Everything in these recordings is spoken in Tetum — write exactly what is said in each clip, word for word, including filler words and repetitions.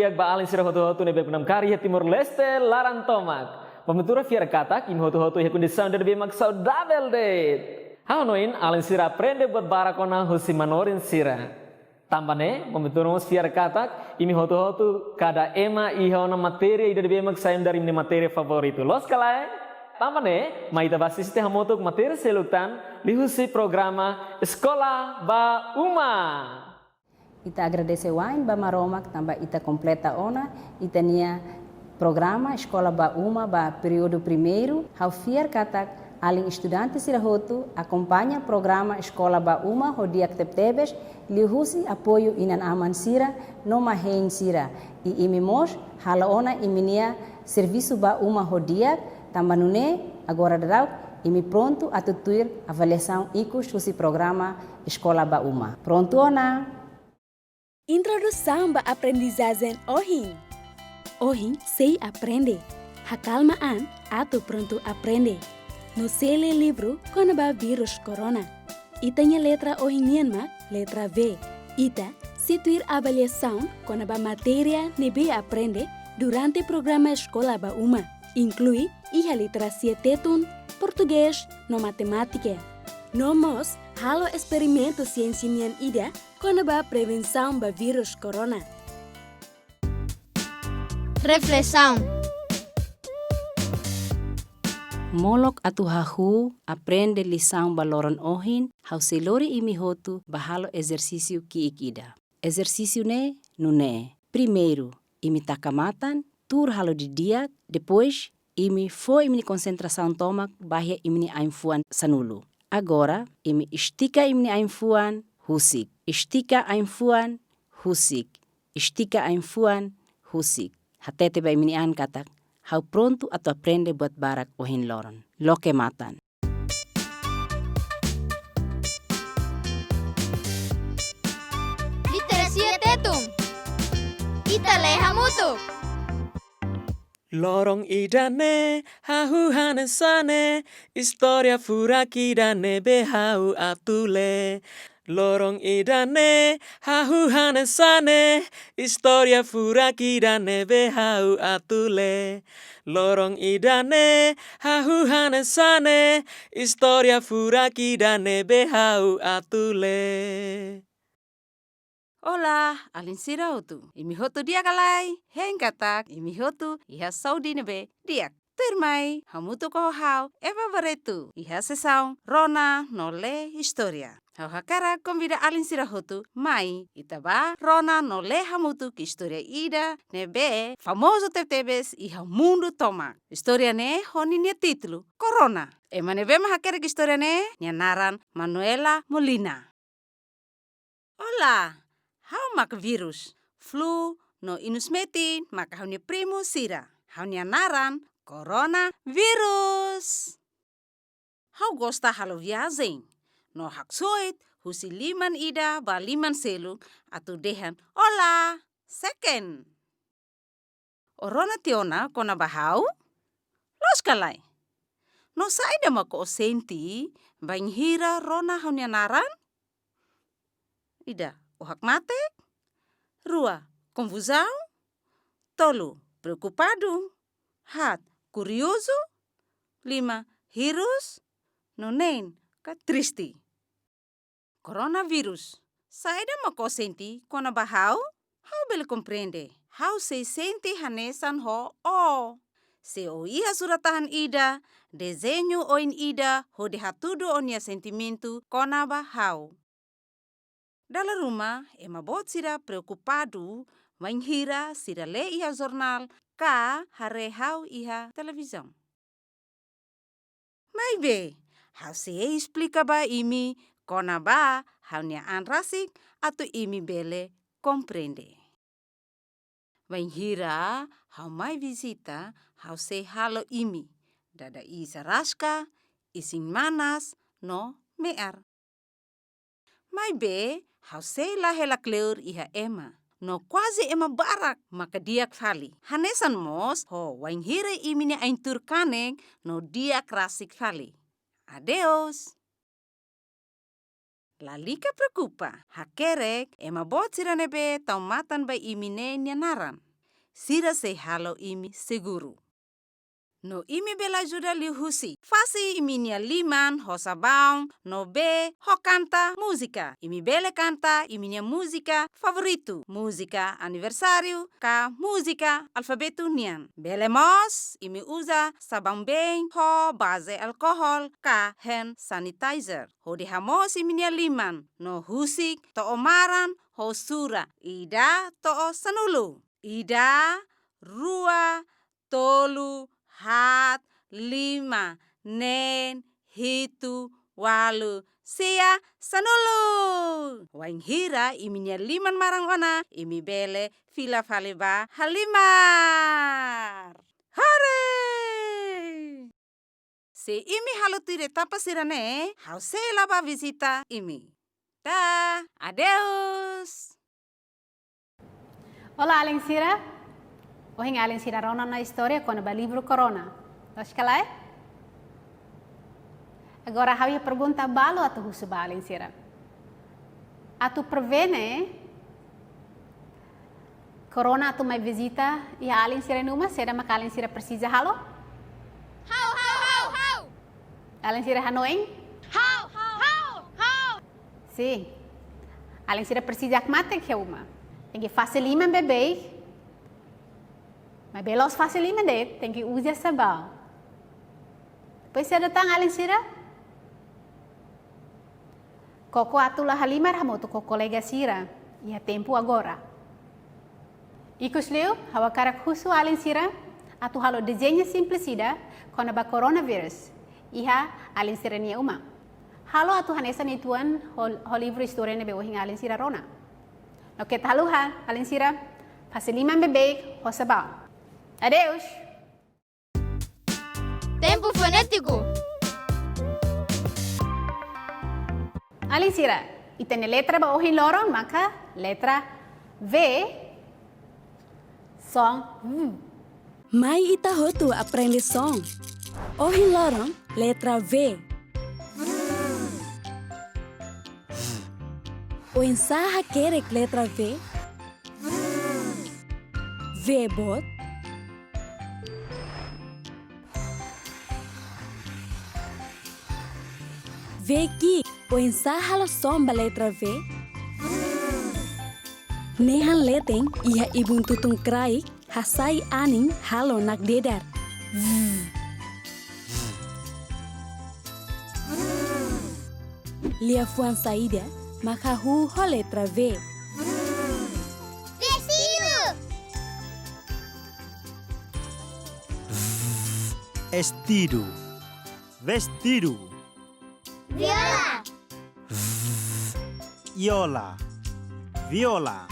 Di'ak ba alin sira hotu-hotu ne'ebé namkari iha Timor-Leste laran tomak. Ba Ventura fiar katak imi hotu-hotu iha kondisaun ida ne'ebé mak saudavel de'it. Ha'u hanoin alin sira aprende buat barak ona husi manorin sira. Tanba ne'e, Ba Ventura mós fiar katak imi hotu-hotu kada ema iha ona matéria ida ne'ebé mak sai imi-nia matéria favoritu. Loos ka lae? Tanba ne'e, mai ita bá asiste hamutuk matéria seluk tan liuhusi programa Eskola ba Uma. Ita agradese wa'in ba Maromak tanba ita kompleta ona ita-nia programa Eskola ba Uma ba períodu primeiru. Ha'u fiar katak alin estudante sira hotu akompaña programa Eskola ba Uma ho di'ak tebetebes liuhusi apoiu inan-aman sira no ema hein sira. I imi mós halo ona imi-nia servisu ba uma ho di'ak, tanba nune'e agora daudaun imi prontu atu tuir avaliasaun ikus husi programa Eskola ba Uma. Prontu ona? Introdusaun ba aprendizajen ohin. Ohin sei aprende hakalma an atu prontu aprende no sei lee livru kona-ba vírus corona. Ita-nia letra ohin nian mak letra V. Ita sei tuir avaliasaun kona-ba matéria ne'ebé aprende durante programa Eskola ba Uma, inklui iha literasia Tetun, portugés no matemátika. No mós halo esperimentu siénsia nian ida kona-ba prevensaun ba vírus corona. Reflesaun. Molok atu hahú aprende lisaun ba loron ohin, ha'u sei lori imi hotu ba halo ezersísiu ki'ik ida. Ezersísiu ne'e nune'e. Primeiru, imi taka matan, tuur halo didi'ak, depois imi fó imi-nia konsentrasaun tomak ba iha imi-nia ain-fuan sanulu. Agora, imi estika imi-nia ain-fuan husik. Estika ain-fuan husik. Estika ain-fuan husik. Hatete ba imi-nia an katak, ha'u prontu atu aprende buat barak ohin loron. Loke matan. Literasia Tetun. Ita lee hamutuk. Loron ida-ne'e hahú hanesan ne'e, istória furak ida ne'ebé ha'u atu lee. Loron ida-ne'e hahú hanesan ne'e, istória furak ida ne'ebé ha'u atu lee. Loron ida-ne'e hahú hanesan ne'e, istória furak ida ne'ebé ha'u atu lee. Olá, alin sira hotu. Imi hotu di'ak ka lae? Hein katak imi hotu iha saúde ne'ebé di'ak. Tuirmai, hamutuk ho ha'u, Eva Barreto, iha sesaun Rona no Lee Istória. Ha'u hakarak konvida alin sira hotu mai ita bá rona no lee hamutuk istória ida ne'ebé famozu tebetebes iha mundu tomak. Istória ne'e ho ninia títulu Corona. Ema ne'ebé mak hakerek istória ne'e, nia naran Manuela Molina. Olá, ha'u mak vírus. Flu no inus metin maka ha'u-nia primu sira. Ha'u-nia naran Coronavírus. Ha'u gosta halo viajen no haksoit husi liman ida ba liman seluk atu dehan olá, seken. O rona tiha ona kona-ba ha'u? Loos ka lae? No saida mak o sente bainhira rona ha'u-nia naran? Ida, o hakmatek. Rua, konfuzaun. Tolu, preokupadu. Haat, kuriozu. Lima, hirus. No neen, ka triste. Coronavírus. Saida mak o sente kona-ba ha'u? Ha'u bele komprende. Ha'u sei sente hanesan ho o. Se o iha surat-tahan ida, dezeñu oin ida hodi hatudu o-nia sentimentu kona-ba ha'u. Dala ruma, ema boot sira preokupadu bainhira sira lee iha jornál ka haree ha'u iha televizaun. Maibé, ha'u sei esplika ba imi kona-ba ha'u-nia an rasik atu imi bele komprende. Bainhira ha'u mai vizita, ha'u sei halo imi dada iis araska, isin manas no me'ar. Maibé, ha'u sei la hela kleur iha ema. No kuaze ema barak maka di'ak fali. Hanesan mós ho wainhira imi-nia ain tuur kanek no di'ak rasik fali. Adeus. Lalika preokupa, hakerek ema boot sira ne'ebé tau matan ba imi ne'e nia naran. sira sei halo imi seguru. No imi bele ajuda liuhusi fase imi-nia liman ho sabaun no bee ho kanta múzika. Imi bele kanta imi-nia múzika favoritu, múzika aniversáriu ka múzika alfabetu nian. Bele mós imi uza sabaun been ho baze alkohol ka hand sanitizer. Hodi hamoos imi-nia liman no husik to'o maran ho sura ida to'o sanulu. Ida, rua, tolu, haat, lima, neen, hitu, ualu, sia, sanulu. Wainhira imi-nia liman maran ona, imi bele fila fali ba halimar. Hore! Se imi halo tuir etapa sira-ne'e, ha'u sei la bá vizita imi. Dah, adeus. Olá, alin sira. Ohin alin sira rona ona istória kona-ba livru Corona. Loos ka lae? Agora ha'u iha pergunta balu atu husu ba alin sira. Atu prevene Corona atu mai vizita iha alin sira-nia uma, saida maka alin sira presiza halo? Ha'u, ha'u, ha'u, ha'u. Alin sira hanoin? Ha'u, ha'u, ha'u, ha'u. Sin. Alin sira presiza hakmatek iha uma. Tenke fase liman beibeik. Maibé la'ós fase liman de'it, tenke uza sabaun. Depois saida tan alin sira? Koko atu la halimar hamutuk ho kolega sira iha tempu agora. Ikusliu, ha'u hakarak husu alin sira atu halo dezeñu simples ida kona-ba coronavirus iha alin sira-nia uma. Halo atu hanesan uitoan ho, ho livru istória ne'ebé ohin alin sira rona. No keta haluha, alin sira, fase liman beibeik ho sabaun. Adeus! Tempu fonétiku. Alin sira, ita-nia letra ba ohin loron maka letra V, son V. Mai ita hotu aprende son. Ohin loron, letra V. Oinsá hakerek letra V? V boot. V ki'ik, oinsá halo son ba letra V? Nehan leten iha ibun tutun kraik hasai anin halo nakdedar. Liafuan saida mak hahú ho letra V? Vestidu. Estidu. Vestidu. Viola. Iola. Viola.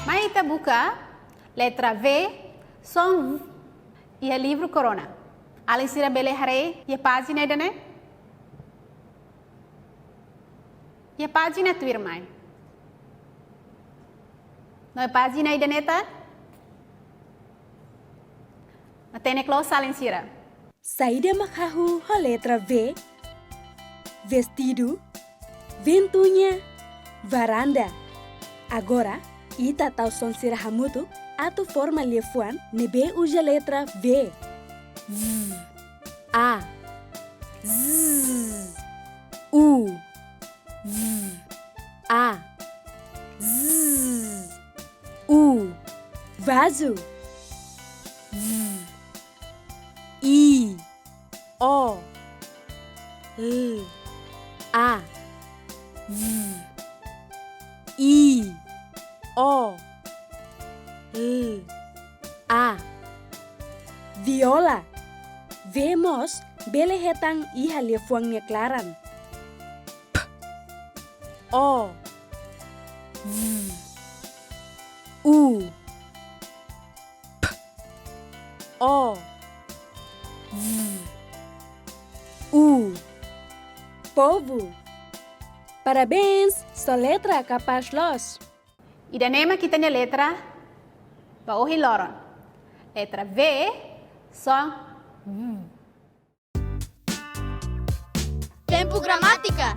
Mai ita buka letra V, son V, iha livru Corona. Alin sira bele haree iha pájina ida-ne'e? Iha pájina tuirmai. No iha pájina ida-ne'e tan? Matenek loos alin sira. Saida mak hahú ho letra V? Vestidu, ventuña, varanda. Agora, ita tau son sira hamutuk atu forma liafuan ne'ebé uza letra V. V, A, Z, U, V, A, Z, U. Vazu. V, I, O, L, A. V, I, O, L, A. Viola. V mós bele hetan iha liafuan nia klaran. P, O, V, U. P, O, V, U. Povu. Parabéns, soletra kapás loos. Ida-ne'e mak ita-nia letra ba ohin loron. Letra V, son V. Tempu gramátika.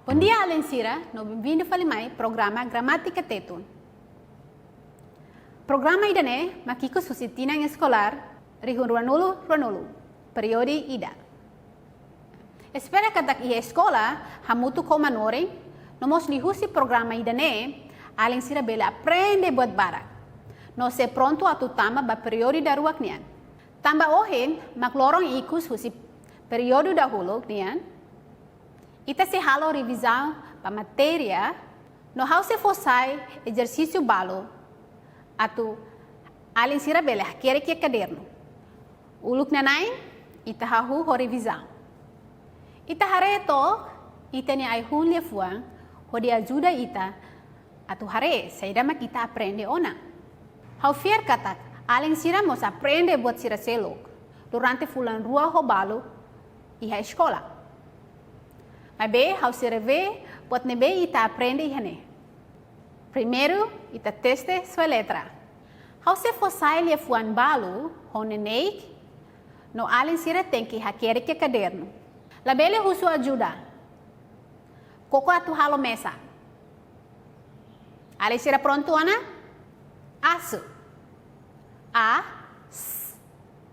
Bondia alin sira, no benvindu fali mai programa Gramátika Tetun. Programa ida-ne'e mak ikus husi tinan eskolár rihun rua nulu rua nulu, períodu ida. Espera katak iha eskola, hamutuk ho manorin, no mós liuhusi programa ida-ne'e, alin sira bele aprende buat barak. No sei prontu atu tama ba períodu daruak nian. Tanba ohin mak loron ikus husi períodu dahuluk nian, ita sei halo revizaun ba matéria, no ha'u sei fó sai ezersísiu balu atu alin sira bele hakerek iha kadernu. Uluknanain, ita hahú ho revizaun. Ita haree took ita-nia ai-hun liafuan hodi ajuda ita atu haree saida mak ita aprende ona. Ha'u fiar katak alin sira mós aprende buat sira seluk durante fulan rua ho balu iha eskola. Maibé ha'u sei revee buat ne'ebé ita aprende iha ne'e. Primeiru, ita teste soe letra. Ha'u sei fó sai liafuan balu ho neineik, no alin sira tenke hakerek iha kadernu. Labele husu ajuda. Koko atu halo mesak. Alin sira prontu ona? Asu. A, s,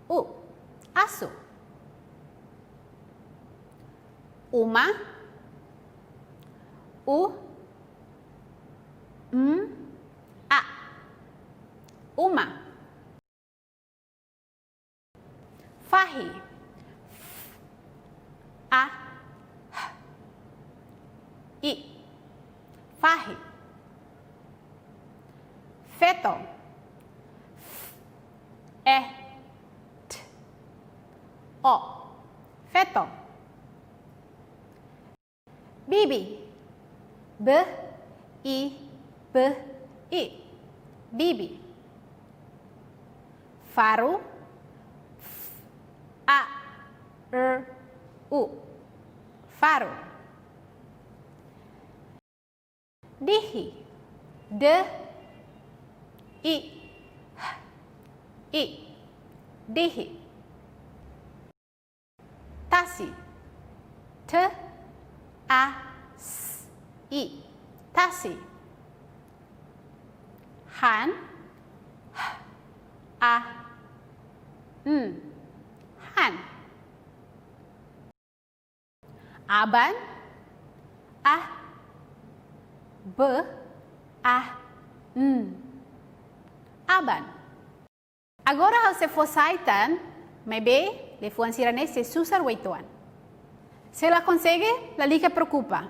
u. Asu. Uma. U, m, a. Uma. Fahi. F, a, h, i. Fahi. Feto. F, e, t, o. Feto. Bibi. B, i, b, i. Bibi. Faru. F, a, r, u. Faru. Dihi. D, i, h, i. Dihi. Tasi. T, a, s, i. Tasi. Han. H, a, n. Han. Aban. A, b, a, n. Aban. Agora ha'u sei fó sai tan, maibé liafuan sira-ne'e sei susar uitoan. Se la konsege, lalika preokupa.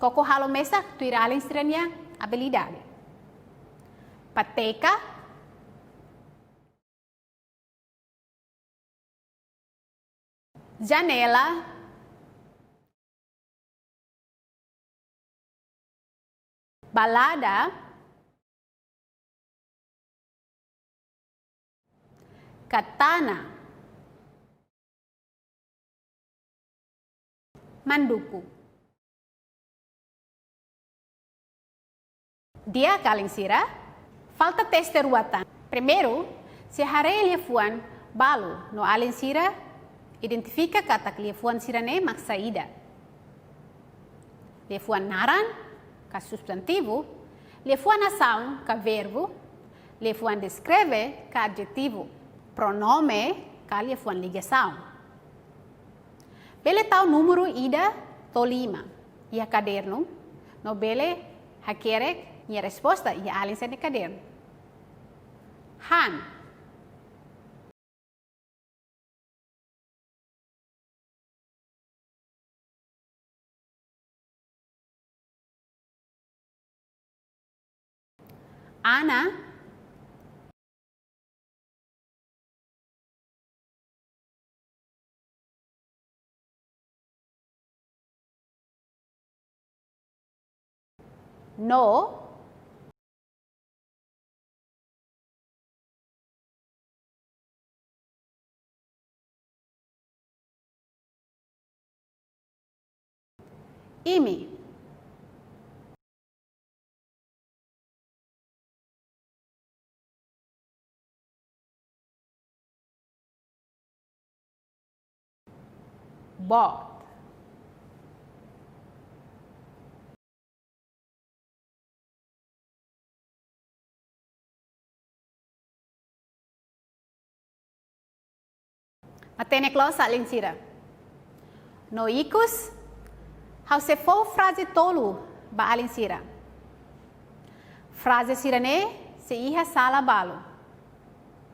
Koko halo mesak tuir alin sira-nia abilidade. Pateka. Janela. Balada. Katana. Manduku. Di'ak alin sira, falta teste rua tan. Primeiru, sei haree liafuan balu no alin sira identifika katak liafuan sira-ne'e mak saida. Liafuan naran ka substantivu, liafuan asaun ka verbu, liafuan deskreve ka adjetivu, pronome ka liafuan ligasaun. Bele tau númeru ida to'o lima iha kadernu, no bele hakerek nia resposta iha alin sira-nia kadernu. Han. Ana. No. Imi. Boot. Matenek loos alin sira. No ikus, ha'u sei fó fraze tolu ba alin sira. Fraze sira-ne'e sei iha sala balu.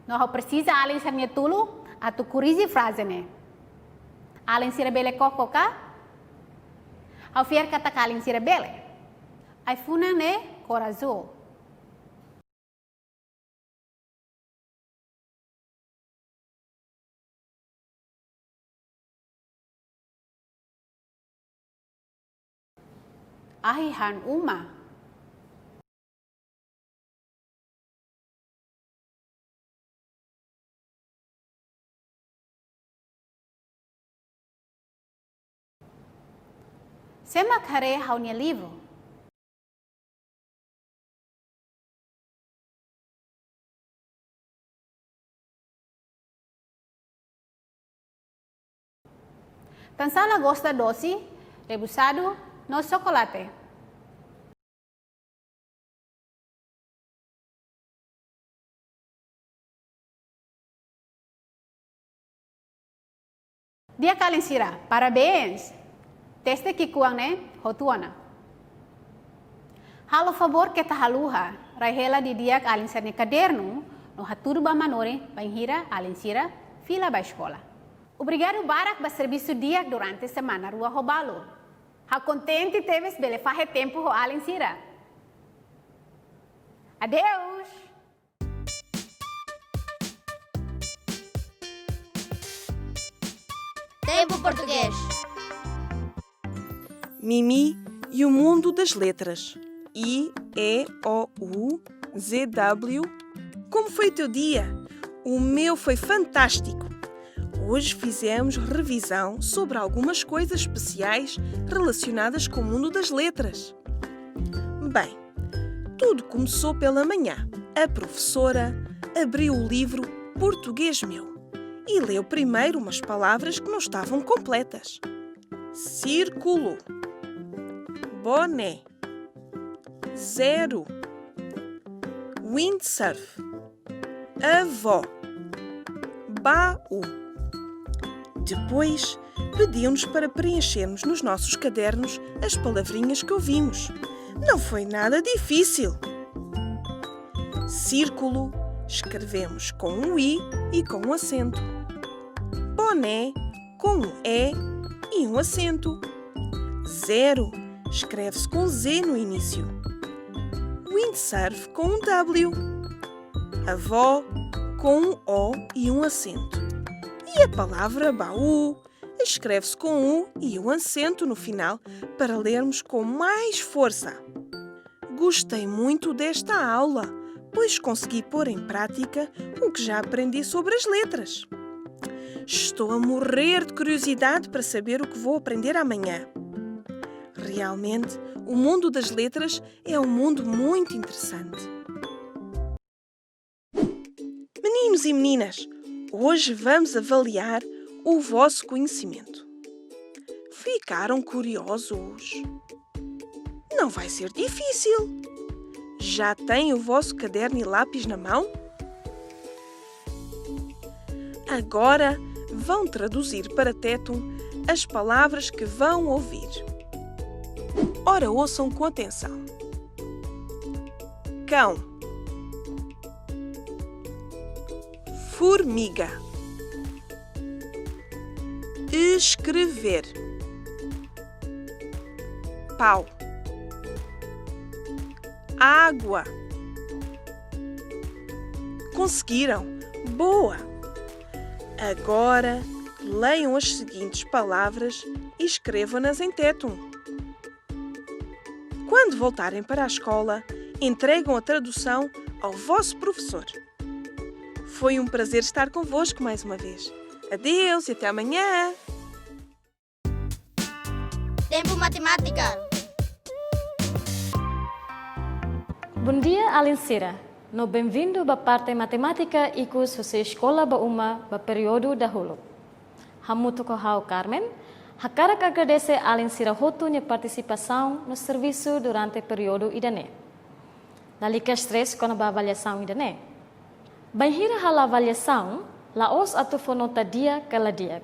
No ha'u presiza alin sira-nia tulun atu korrije fraze ne'e. Alin sira bele koko ka? Ha'u fiar katak alin sira bele. Ai-funan ne'e kór azúl. Ahi han uma. Sé mak haree ha'u-nia livru? Tansá la gosta dose, rebusadu, no xokolate? Di'ak alin sira, parabéns! Teste ki'ikoan ne'e hotu ona. Halo favór keta haluha, rai hela didi'ak alin sira-nia kadernu, no hatudu ba manorin bainhira alin sira fila ba eskola. Obrigadu barak ba servisu di'ak durante semana rua ho balu. Ha'u kontente tebes bele fahe tempu ho alin sira. Adeus! Tempu Portugés. Mimi e o mundo das letras. I, E, O, U, Z, W. Como foi o teu dia? O meu foi fantástico. Hoje fizemos revisão sobre algumas coisas especiais relacionadas com o mundo das letras. Bem, tudo começou pela manhã. A professora abriu o livro Português Meu e leu primeiro umas palavras que não estavam completas. Círculo. Boné. Zero. Windsurf. Avó. Baú. Depois, pediu-nos para preenchermos nos nossos cadernos as palavrinhas que ouvimos. Não foi nada difícil. Círculo, escrevemos com um i e com um acento. Boné, com um e e um acento. Zero, escreve-se com Z no início. Windsurf, com um W. Avó, com um O e um acento. E a palavra baú, escreve-se com U e um acento no final para lermos com mais força. Gostei muito desta aula, pois consegui pôr em prática o que já aprendi sobre as letras. Estou a morrer de curiosidade para saber o que vou aprender amanhã. Realmente, o mundo das letras é um mundo muito interessante. Meninos e meninas, hoje vamos avaliar o vosso conhecimento. Ficaram curiosos? Não vai ser difícil. Já têm o vosso caderno e lápis na mão? Agora vão traduzir para tétum as palavras que vão ouvir. Ora, ouçam com atenção. Cão. Formiga. Escrever. Pau. Água. Conseguiram? Boa! Agora, leiam as seguintes palavras e escrevam-nas em tétum. Quando voltarem para a escola, entregam a tradução ao vosso professor. Foi um prazer estar convosco mais uma vez. Adeus e até amanhã! Tempu Matemátika. Bondia, alin sira. No benvindu ba parte matemátika ikus husi eskola ba uma ba períodu dahuluk. Hamutuk ho ha'u Carmen, hakarak agradese alin sira hotu nia partisipasaun no servisu durante períodu ida-ne'e. Lalika stress kona-ba avaliasaun ida-ne'e. Bainhira halo avaliasaun, La'ós atu fó nota di'ak ka la di'ak.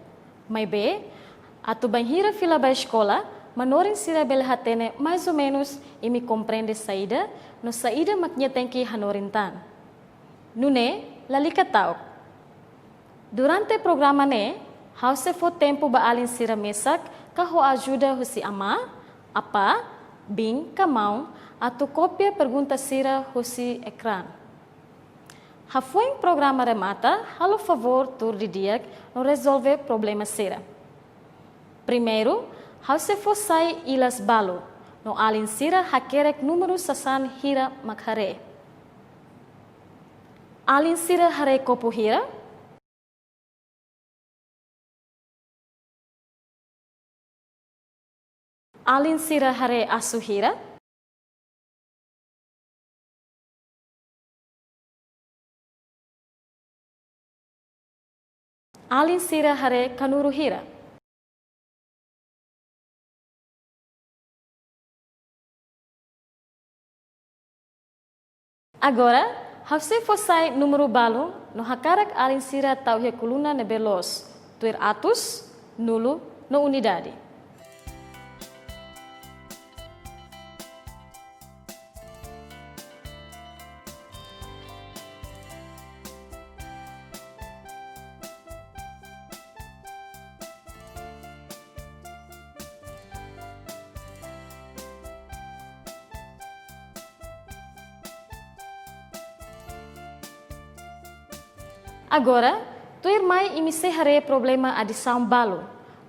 Maibé, atu bainhira fila ba eskola, manorin sira bele hatene mais ou menus imi komprende saida, no saida mak nia tenke hanorin tan. Nune'e, lalika ta'uk. Durante programa ne'e, ha'u sei fó tempu ba alin sira mesak ka ho ajuda husi amá, apá, biin ka maun, atu kopia pergunta sira husi ekrán. Hafoin programa remata, halo favór tuur didi'ak no rezolve problema sira. Primeiru, ha'u sei fó sai ilas balu, no alin sira hakerek númeru sasán hira mak haree. Alin sira haree kopu hira? Alin sira haree asu hira? Alin sira haree kanuru hira? Agora, ha'u sei fó sai númeru balun no hakarak alin sira tau iha koluna ne'ebé loos, tuir atus, nulu, no unidade. Agora, tuirmai imi sei haree problema adisaun balu,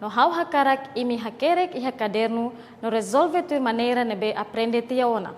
no ha'u hakarak imi hakerek iha kadernu no rezolve tuir maneira ne'ebé aprende tiha ona.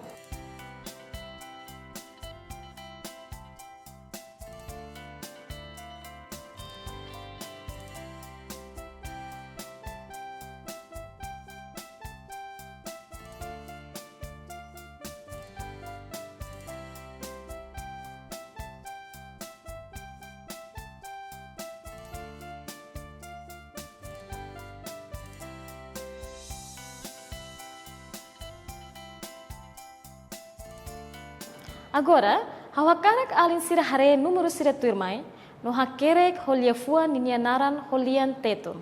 Agora, ha'u hakarak alin sira haree númeru sira tuirmai, no hakerek ho liafuan ninia naran ho lian Tetun.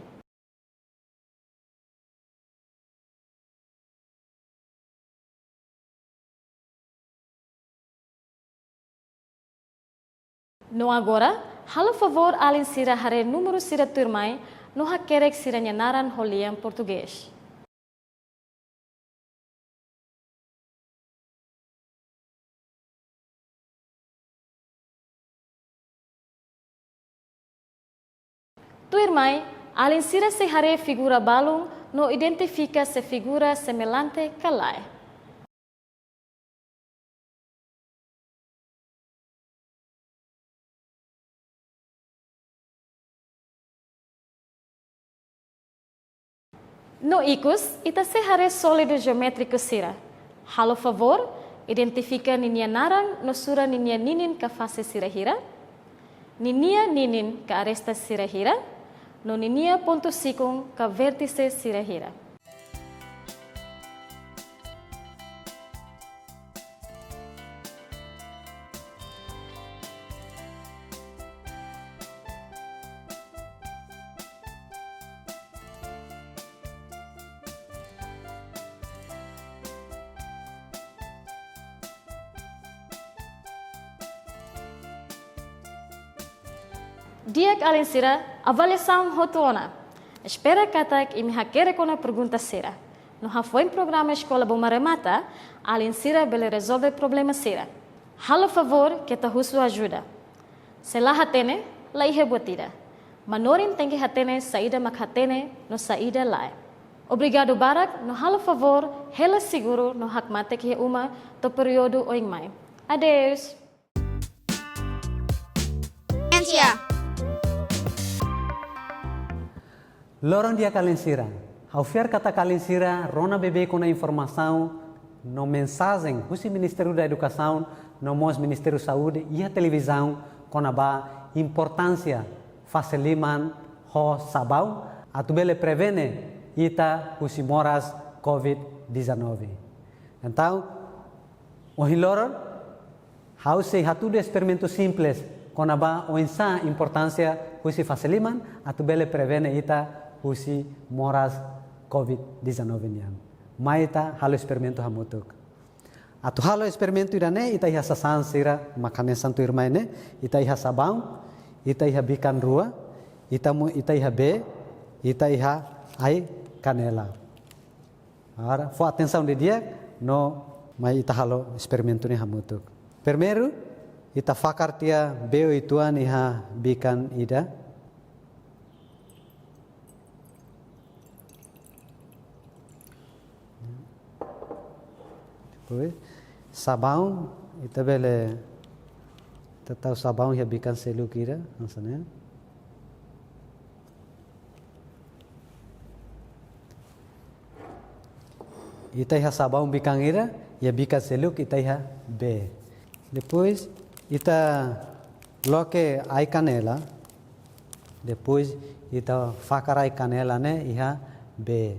No agora, halo favór alin sira haree númeru sira tuirmai, no hakerek sira-nia naran ho lian Portugés. Tuirmai, alin sira sei haree figura balun no identifika se figura semellante ka lae. No ikus, ita sei haree sólidu jeométriku sira. Halo favór, identifika ninia naran no sura ninia ninin ka fase sira hira, ninia ninin ka aresta sira hira, no ninia pontu sikun ka vértise sira hira. Di'ak alin sira, avaliasaun hotu ona. Espera katak imi hakerek ona pergunta sira. No hafoin programa Eskola Buma remata, alin sira bele rezolve problema sira. Halo favór keta husu ajuda. Se la hatene, la iha buat ida. Manorin tenke hatene saida mak hatene no saida lae. Obrigadu barak no halo favór, hela seguru no hakmatek iha uma to'o períodu oin mai. Adeus. Ciência. Loron di'ak alin sira. Ha'u fiar katak alin sira rona beibeik ona informasaun no mensajen husi Ministériu da Edukasaun no mós Ministériu Saúde iha televizaun kona-ba importánsia fase liman ho sabaun atu bele prevene ita husi moras covid dezanove. Entaun, ohin loron, ha'u sei hatudu esperimentu simples Kona-ba oinsá importánsia husi fase liman atu bele prevene ita husi moras covid dezanove nian. Mai ita halo esperimentu hamutuk. Atu halo esperimentu ida-ne'e, ita iha sasán sira mak hanesan tuirmai ne'e, ita iha sabaun, ita iha bikan rua, ita mo, ita iha bee, ita iha ai-kanela. Agora, fó atensaun didi'ak, no mai ita halo esperimentu ne'e hamutuk. Primeiru, ita fakar tiha bee uitoan iha bikan ida. Depois, sabaun, ita bele, ita tau sabaun iha bikan seluk ida, hanesan ne'e. Ita iha sabaun bikan ida, iha bikan seluk ita iha bee. Depois, ita loke ai-kanela. Depois, ita fakar ai-kanela ne'e iha bee.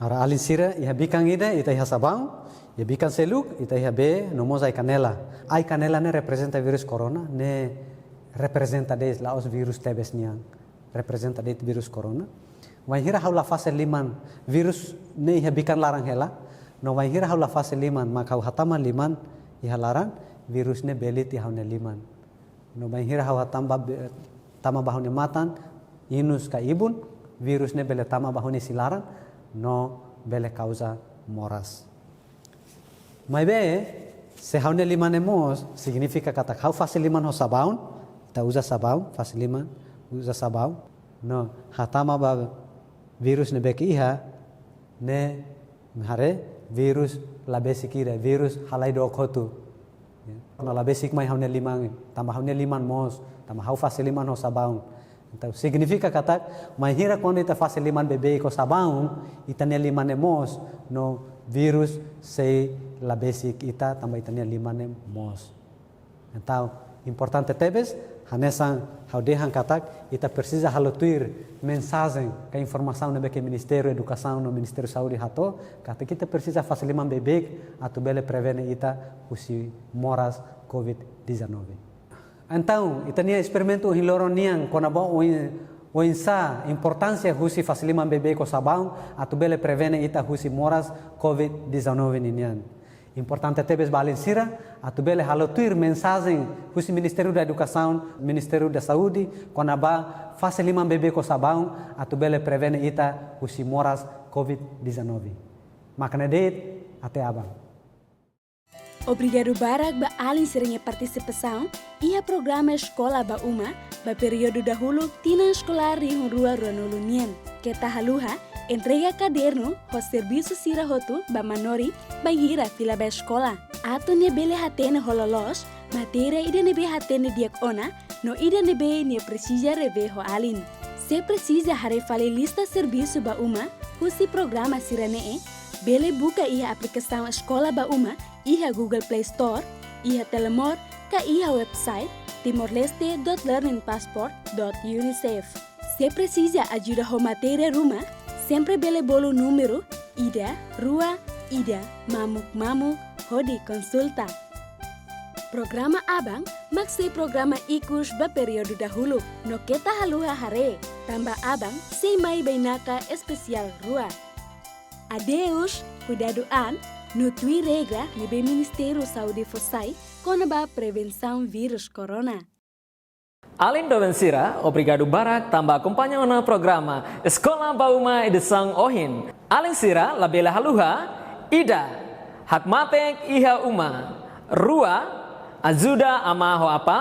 Agora alin sira, iha bikan ida ita iha sabaun, iha bikan seluk ita iha bee, no mós ai-kanela. Ai-kanela ne'e reprezenta virus corona, ne'e reprezenta de'it, la'ós virus tebes nian, reprezenta de'it virus corona. Wainhira ha'u la fase liman, virus ne'e iha bikan laran hela, no wainhira ha'u la fase liman, mak ha'u hatama liman iha laran, virus ne'e bele tiha ha'u-nia liman. No wainhira ha'u hatama ba, tama ba ha'u-nia matan, inus ka ibun, virus ne'e bele tama ba ha'u-nia isin laran, no bele kauza moras. Maibé, se ha'u-nia liman ne'e moos, signifika katak ha'u fase liman ho sabaun, ita uza sabaun, fase liman, uza sabaun, no hatama ba virus ne'ebé ke iha, ne'e haree virus la besik ida, virus halai dook hotu. Ya. No la besik mai ha'u-nia liman, tanba ha'u-nia liman moos, tanba ha'u fase liman ho sabaun. Entaun, signifika katak, wainhira kuandu ita fase liman beibeik ho sabaun, ita-nia liman ne'e moos, no virus sei la besik ita, tanba ita-nia liman ne'e moos. Entaun, importante tebes, hanesan ha'u dehan katak, ita presiza halo tuir mensajen ka informasaun ne'ebé ke Ministériu Edukasaun no Ministériu Saúde hato'o, katak ita presiza fase liman beibeik atu bele prevene ita husi moras covid dezanove. Entaun, ita-nia esperimentu ohin loron nian kona-ba oin-, oinsá importánsia husi fase liman beibeik ho sabaun atu bele prevene ita husi moras covid dezanove ninian. Importante tebes ba alin sira, atu bele halo tuir mensajen husi Ministériu da Edukasaun, Ministériu da Saúde, kona-ba fase liman beibeik ho sabaun, atu bele prevene ita husi moras covid dezanove. Mak ne'e de'it, até aban. Obrigadu barak ba alin sira-nia partisipasaun iha programa Eskola ba Uma, ba períodu dahuluk tinan eskolár rihun rua ruanulu nian. Keta haluha, entrega kadernu ho servisu sira hotu ba manorin bainhira fila ba eskola. Atu nia bele hatene ho loloos matéria ida ne'ebé hatene di'ak ona no ida ne'ebé nia presiza revee ho alin. Se presiza haree fali lista servisu ba uma husi programa sira-ne'e, bele buka iha aplikasaun Eskola ba Uma iha Google Play Store, iha Telemor, ka iha website timorleste dot learningpassport dot unicef. Se presiza ajuda ho matéria ruma, sempre bele bolu númeru ida rua ida mamuk mamuk hodi konsulta. Programa Aban mak sei programa ikus ba períodu dahuluk, no keta haluha haree, tanba aban sei mai bainaka espesiál rua. Adeus, kuidadu an, no tuir regra ne'ebé Ministériu Saúde fó sai kona-ba prevensaun virus corona. Alin doben sira, obrigadu barak tanba akompaña ona programa Eskola ba Uma edisaun ohin. Alin sira labele haluha, ida, hakmatek iha uma, rua, ajuda amá ho apá,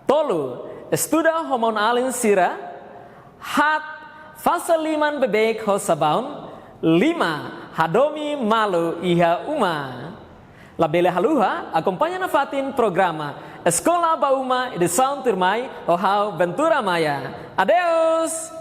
tolu, estuda ho maun-alin sira, haat, fase liman beibeik ho sabaun, lima, hadomi malu iha uma. Labele haluha, akompaña nafatin programa Eskola ba Uma edisaun tuirmai ho ha'u Ventura Maia. Adeus!